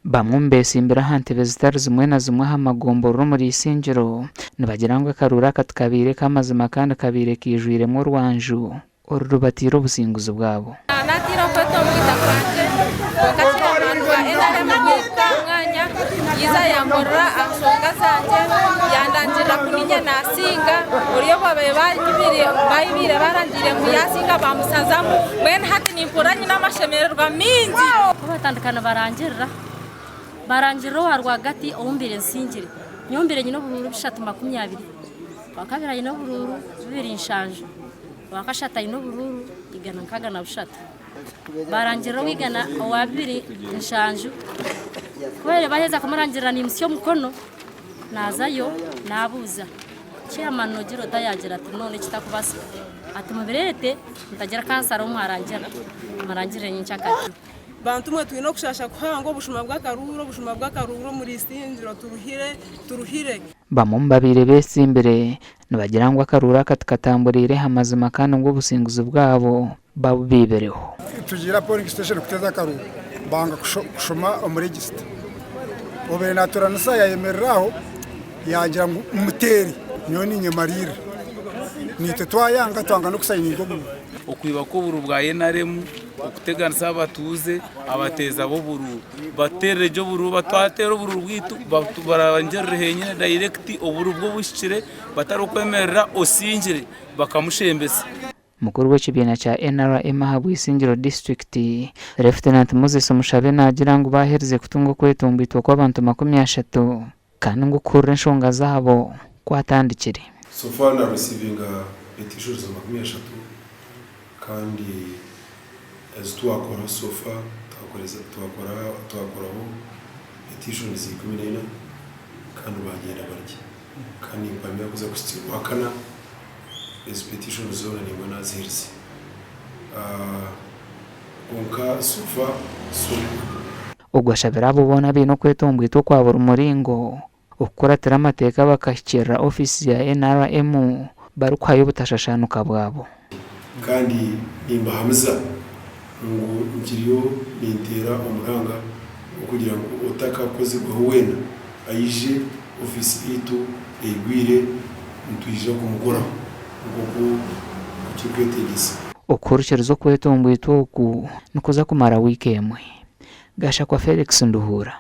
Bamwe omu beetsimbire aha ntebe zitari zimwe na zimwe aha magomborora omuri Isingiro nibagira ngu akaruuru aka tikabaire k'amazima kandi kabaire kaijwiremu orwanju orurubatiire obusinguzi bwabo. Naatiire okweta omwita kwangye, kwonka chairman wa NRM bwita omwanya yaija yankorera aha nshonga zangye, yandangirira ku niinye naasinga, ori ou baabaire baabaire barangiire ngu yaasinga baamushazamu, mbwenu hati nimpurira nyine amashemererwa maingi. Ku batandika nibarangirira, barangirira owa rwagati ou mbaire nsingire. Nyowe mbaire nyine oburuuru 320, owakabiri aine oburuuru 270. Owakashatu aine oburuuru 163. Baarangirira ow'eigana owa 270. Ku baabaire baaheza kumurangirira naimutsya omukono naazayo naabuuza, Chairman noogira ota? Yaagira ati, No, n'ekitakubaasika. Ati mubireete mutagira kansara ou mwarangira, murangirire nyenkyakare. Bantu mwe twine okushaasha kuhango, obushuma bw'akaruuru, obushuma bw'akaruuru omuri Isingiro, turuhire, turuhire. Bamwe omu babaire beetsimbire Nibagira ngu akaruuru aka tikatamburiire aha mazima kandi ngu obusinguzi bwabo babubaibireho. Tugiire aha polling station kuteeza akaruuru banga kushoma omu register. Obaire naturanisa yayemerera aho yagira ngu muteere nyowe ninye mariirira. Naitwe twayanga twanga n'okusayininga oburuuru. Okwiba kw'oburuuru bwa NRM, okuteganisa abatuuze, abateeza b'oburuuru. Batuteerere gye oburuuru, twateera oburuuru bwaitu barangirire henyine dayirekiti oburuuru bwe obuhikire batarikwemerera osingire bakamushembeza. Mukuru w'ekibiina kya NRM aha Bwisingiro disiturikiti, Lefutenanti Moses Omushabe naagira ngu baaherize kutunga okwetomboitwa kw'abantu 30 kandi ngu okuhurira enshonga zaabo kwatandikire. So far na receiving petitions 30 kandi Ezi twakora so far twakoraho petitions 14 kandi bagyenda barye kandi nimpamya kuza kuhitsya orwakana ezi petitions zoona nimba naziherize kwonka so far so good. Ogwo ashabire abo boona abaine okwetombwitwa okwa buri muringo okukuratira amateeka bakahikiirira ofiisi ya NRM barikuhayo obutashashaanuka bwabo. Kandi nimbahamiza ngu nkiriyo ninteera omuranga gw'okugira ngu otakakozirweho weena aije ofiisi yaitu eigwire nitwija kumukoraho nk'oku kirikwetengyesa. Okuhurikiriza okwetombwitwa oku nikuza kumara wiiki emwe. Gashakwa Felix Nduhuura.